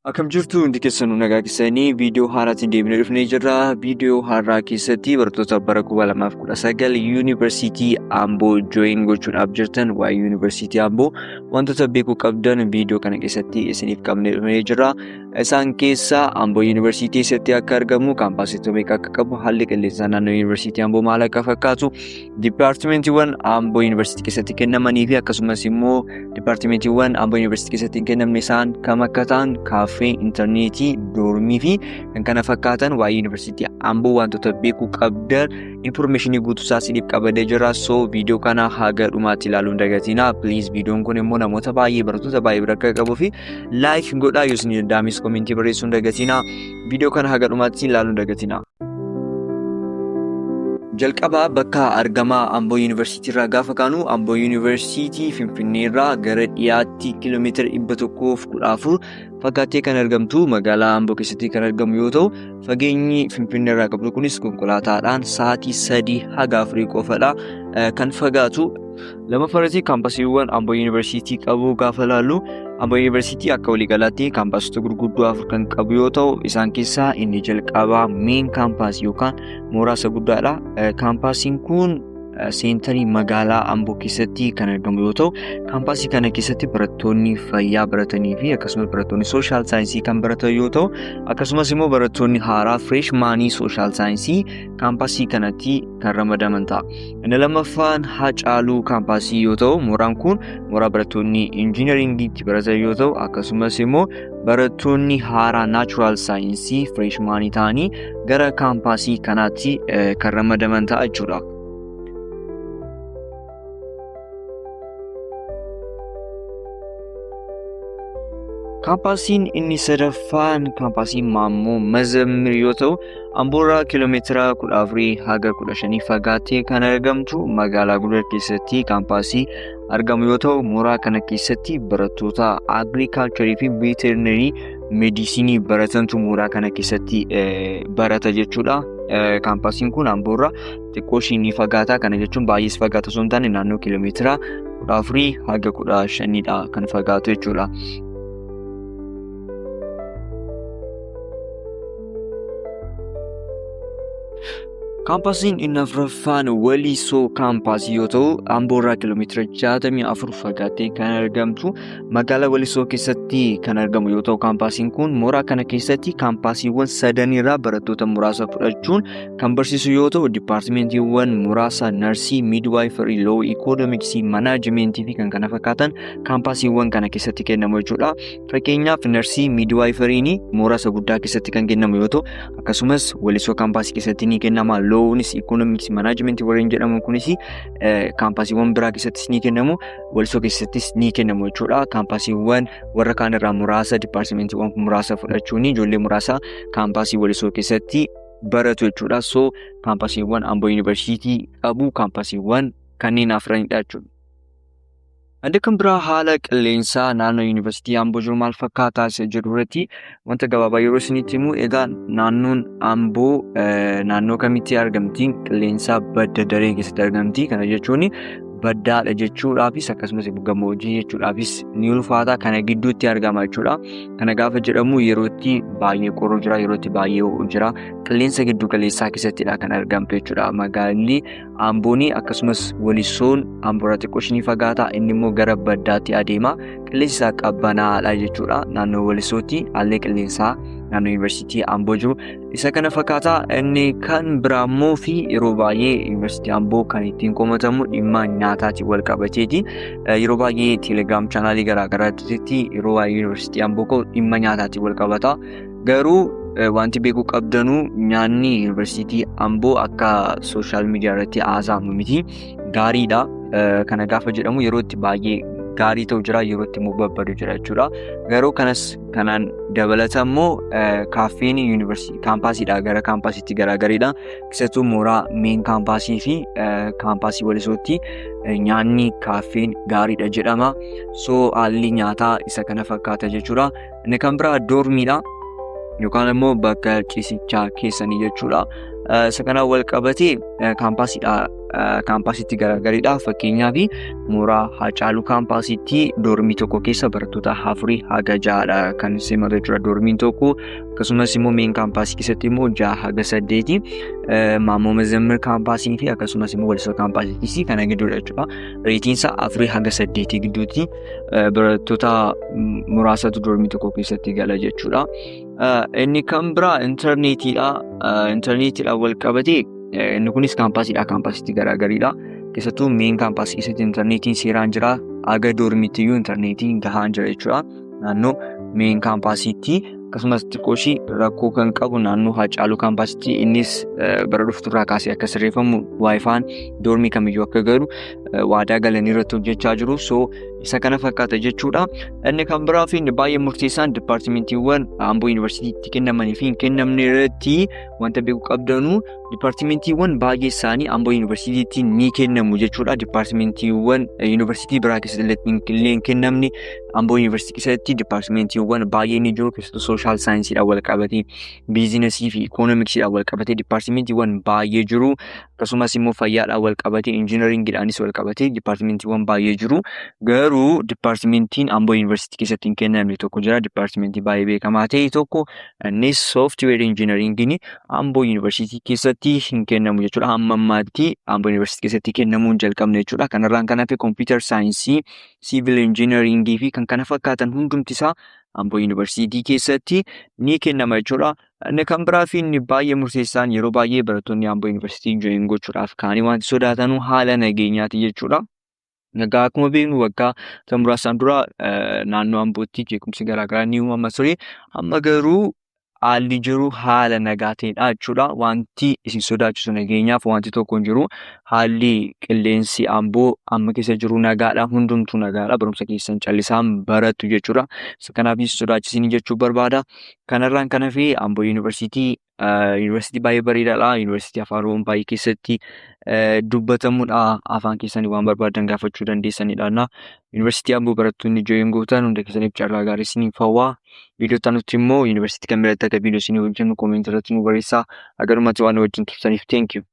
Akkam jirtu hundi keessanuu nagaa keessanii viidiyoo haaraatiin deebinee dhufnee jirra. Viidiyoo haaraa keessatti barattoota bara 2019 Yuunivarsiitii Amboo join gochuudhaaf jirtan waa'ee Yuunivarsiitii Amboo wantoota beekuu qabdan viidiyoo kana keessatti isiniif qabnee dhufnee jirra. Isaan keessaa Amboo Yuunivarsiitii eessatti akka argamu, kaampaasii meeqa akka qabu, haalli qilleensaa naannoo Yuunivarsiitii Amboo maal akka fakkaatu, dipaartimentiiwwan Amboo Yuunivarsiitii keessatti kennamanii fi akkasumas immoo dipaartimentiiwwan Amboo Yuunivarsiitii keessatti hin kennamne isaan kam akka ta'an, kaaffee, intarneetii, doormii fi kan kana fakkaatan waa'ee Yuunivarsiitii Amboo wantoota beekuu qabdan infoormeeshinii guutuu isaa isiniif qabadee jira. So viidiyoo kana haga dhumaatti ilaaluu hin dagatinaa. Please viidiyoon kun immoo namoota baay'ee barattoota baay'ee bira akka qabuu fi like godhaa yoo isin danda'ames komentii barreessuu hin dagatinaa. Viidiyoo kana haga dhumaatti ilaaluu hin dagatinaa. Jalqaba bakka argama Amboo Yuunivarsiitii irraa gaafa kaanu Amboo Yuunivarsiitii Finfinnee irraa gara dhiyaatti kiiloomeetira 114 fagaattee kan argamtu magaalaa Amboo keessatti kan argamu yoo ta'u fageenyi Finfinnee irraa qabdu kunis konkolaataadhaan sa'aatii 3 haga 4 qofadha kan fagaatu. Lammaffaa kaampasiiwwan Amboo Yuunivarsiitii qabu gaafa ilaallu Amboo Yuunivarsiitii akka waliigalaatti kaampaasota gurguddoo afur kan qabu yoo ta'u isaan keessaa inni jalqabaa meen kaampaasii yookaan mooraa isa guddaadha. Kaampaasiin kun seentarii magaalaa Amboo keessatti kan argamu yoo ta'u kaampaasii kana keessatti barattoonni fayyaa baratanii fi akkasumas barattoonni sooshaal saayinsii kan baratan yoo ta'u akkasumas immoo barattoonni haaraa fireeshmaanii sooshaal saayinsii kaampaasii kanatti kan ramadaman ta'a. Inni lammaffaan Haacaaluu kaampaasii yoo ta'u, mooraan kun mooraa barattoonni injiinaringii itti baratan yoo ta'u, akkasumas immoo barattoonni haaraa naachuraal saayinsii fireeshmaanii ta'anii gara kaampaasii kanaatti kan ramadaman ta'a jechuudha. Kaampaasiin inni sadaffaan kaampaasii Maammoo Mazammir yoo ta'u, Amboorraa kiiloomeetira 14 haga 15 fagaattee kan argamtu magaalaa Gudar keessatti kaampaasii argamu yoo ta'u, mooraa kana keessatti barattoota agriikaalcharii fi veeterinerii meedisinii baratantu mooraa kana keessatti barata jechuudha. Kaampaasiin kun Amboorraa xiqqoo ishii ni fagaata. Kana jechuun baay'ees fagaata osoo hin taane naannoo kiiloomeetira 14 haga 15dha kan fagaatu jechuudha. Kaampaasiin inni afuraffaan Walisoo kaampaasii yoo ta'u, Amboo irraa kiiloomeetira 64 fagaattee kan argamtu magaalaa Walisoo keessatti kan argamu yoo ta'u, kaampaasiin kun mooraa kana keessatti kaampaasiiwwan sadan irraa barattoota muraasa fudhachuun kan barsiisu yoo ta'u, dipaartimentiiwwan muraasa narsii, miidwaayifarii, loo, ikoonomiksii, manaajimentii fi kan kana fakkaatan kaampaasiiwwan kana keessatti kennamu jechuudha. Fakkeenyaaf narsii miidwaayifariin mooraa isa guddaa keessatti kan kennamu yoo ta'u, akkasumas Walisoo kaampaasii keessatti ni kennama. Loowunis, ikoonomiksii, manaajimentii warreen jedhamu kunis kaampaasiiwwan biraa keessattis ni kennamu. Walisoo keessattis ni kennamu jechuudha. Kaampaasiiwwan warra kaan irraa muraasa dipaartimentiiwwan muraasa fudhachuun ijoollee muraasa kaampaasii Walisoo keessatti baratu jechuudha. So kaampaasiiwwan Amboo Yuunivarsiitii qabu kaampaasiiwwan kanneen afranidha jechuudha. Adda kan biraa haala qilleensaa naannoo Yuunivarsiitii Amboo jiru maal fakkaataa isa jedhu irratti wanta gabaabaa yeroo isinitti himu egaa naannoon Amboo naannoo kamitti argamti? Qilleensaa badda daree keessatti argamti. Kana jechuun baddaadha jechuudhaafis akkasumas gammoojjii jechuudhaafis ni ulfaata. Kana gidduutti argama jechuudha. Kana gaafa jedhamu yerootti baay'ee qorru jira, yerootti baay'ee ho'u jira. Qilleensa giddu galeessaa keessattidha kan argamtu jechuudha. Magaalli Amboon akkasumas Walisoon Amboorraa xiqqoo ishii fagaata. Inni immoo gara baddaatti adeema. Qilleensi isaa qabbanaa'aadha jechuudha. Naannoo Walisootti haalli qilleensaa naannoo Yuunivarsiitii Amboo jiru isa kana fakkaata. Inni kan biraa immoo fi yeroo baay'ee Yuunivarsiitii Amboo kan ittiin komatamu dhimma nyaataatiin wal qabateeti. Yeroo baay'ee Telegiraam chaanaalii garaa garaatti yeroo baay'ee Yuunivarsiitii Amboo koo dhimma nyaataatiin wal qabata. Garuu wanti beekuu qabdanu nyaanni yuunivarsiitii Amboo akka sooshaal miidiyaa irratti haasa'amu miti. Gaariidha. Kana gaafa jedhamu yeroo itti baay'ee gaarii ta'u jira yeroo itti immoo babbadu jira jechuudha. Garuu kanas kanaan dabalata immoo kaaffeen yuunivarsiitii kaampaasiidha gara kaampaasiitti garaagaridha. Keessattuu mooraa meen kaampaasii fi kaampaasii Walisootti nyaanni kaaffeen gaariidha jedhama. So haalli nyaataa isa kana fakkaata jechuudha. Inni kan biraa doormiidha yookaan immoo bakka ciisichaa keessanii jechuudha. Isa kanaan wal qabatee kaampaasiidha. Kaampaasiitti garaagaridha. Fakkeenyaaf, mooraa Haacaaluu kaampaasiitti doormii tokko keessa barattoota afurii haga ja'adha kan simatu jechuudha doormiin tokko. Akkasumas immoo main kaampaasii keessatti immoo ja'a haga saddeeti. Maammoo Mazammir kaampaasii fi akkasumas immoo Walisoo kaampaasiitis kana gidduudha jechuudha. Rateiin isaa afurii haga saddeetii gidduutti barattoota muraasatu doormii tokko keessatti gala jechuudha. Inni kan biraa intarneetiidha. Intarneetiidhaan wal qabatee inni kunis kaampaasiidha. Kaampaasiitti garaagaridha. Keessattuu main kaampaasii keessatti intarneetiin seeraan jira. Haga doormiitti iyyuu intarneetiin gahaan jira jechuudha. Naannoo main kaampaasiitti akkasumas xiqqoo ishii rakkoo kan qabu naannoo Haacaaluu kaampaasiitti, innis bara dhufturraa kaasee akka sirreeffamu, WiFi'n doormii kamiyyuu akka galu waadaa galanii irratti hojjechaa jiru. So isa kana fakkaata jechuudha. Inni kan biraa fi inni baay'ee murteessaan dipaartimentiiwwan Amboo Yuunivarsiitiitti kennamanii fi hin kennamne irratti wanta beekuu qabdanu, dipaartimentiiwwan baay'ee isaanii Amboo Yuunivarsiitiitti ni kennamu jechuudha. Dipaartimentiiwwan yuunivarsiitii biraa keessatti illee hin kennamne Amboo Yuunivarsiitii keessatti dipaartimentiiwwan baay'ee ni jiru. Keessattuu social saayinsiidhaan wal qabatee, biizinasii fi ikoonomiksiidhaan wal qabatee dipaartimentiiwwan baay'ee jiru. Akkasumas immoo fayyaadhaan wal qabatee, injiinaringiidhaanis wal qabatee dipaartimentiiwwan baay'ee jiru. Garuu dipaartimentiin Amboo Yuunivarsiitii keessatti hin kennamne tokko jira. Dipaartimentii baay'ee beekamaa ta'e tokko, innis software injiinaringiin Amboo Yuunivarsiitii keessatti hin kennamu jechuudha. Hamma ammaatti Amboo Yuunivarsiitii keessatti kennamuu hin jalqabne jechuudha. Kanarraan kan hafe computer saayinsii, civil injiinaringii fi kan kana fakkaatan hundumti isaa Amboo Yuunivarsiitii keessatti ni kennama jechuudha. Inni kan biraa fi inni baay'ee murteessaan, yeroo baay'ee barattoonni Amboo Yuunivarsiitii join gochuudhaaf kaanii wanti sodaatanu haala nageenyaati jechuudha. Egaa akkuma beeknu waggaa muraasaan dura naannoo Ambootti jeequmsi garaagaraa ni uumama ture. Amma garuu haalli jiru haala nagaa ta'edha jechuudha. Wanti isin sodaachisu nageenyaaf wanti tokko hin jiru. Haalli qilleensi Amboo amma keessa jiru nagaadha. Hundumtuu nagaadha. Barumsa keessan callisaan barattu jechuudha. Kanaaf isin sodaachisin jechuu barbaada. Kanarraan kan hafe Amboo Yuunivarsiitii yuunivarsiitii baay'ee bareedaadha. Yuunivarsiitii afaan Oromoo baay'ee keessatti dubbatamudha. Afaan keessanii waan barbaadan gaafachuu dandeessanidha. Yuunivarsiitii Amboo barattoonni join gootan hunda keessaniif carraa gaarii isiniif hawwa. Viidiyoo itti aanutti immoo yuunivarsiitii kam biratti akka viidiyoo isinii hojjennu koomentii irratti nu barreessaa. Haganumatti waan wajjin turtaniif thank you.